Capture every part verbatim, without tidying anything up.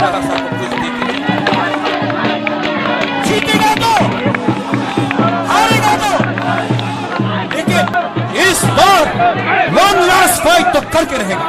थोड़ा सा कुछ देखिए। जीतेगा तो, हारेगा तो, लेकिन इस बार वन लास्ट फाइट तो करके रहेगा।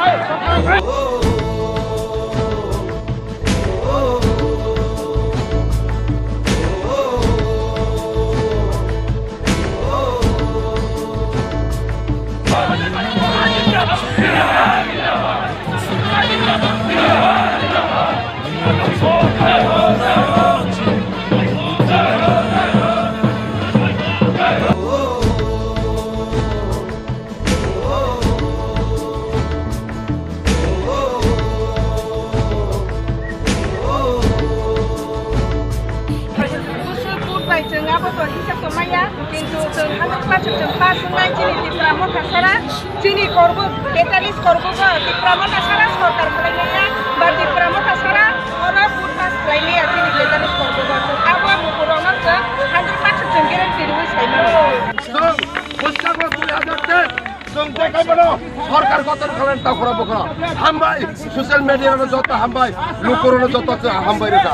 Busu vote bai chwng abo to himsa tongmaya, kintu chwng hundred percent chwng pass wngnai chini Tipra Motha sara, chini korbo tetallis korbo bo Tipra Motha sara sorkar khlainaiya, ba Tipra Motha sara oro vote pass khlainaiya chini tetallis korbo bo. Chwng abo mukurokno chwng hundred percent chwng guarantee rwui saimano. Chwng bwskango dui hajar teis chwng jekhaimano sorkar gothon khlaina takhura bukhura. Hambai, social media rokno joto hambai, lukurokno joto hambai rwkha.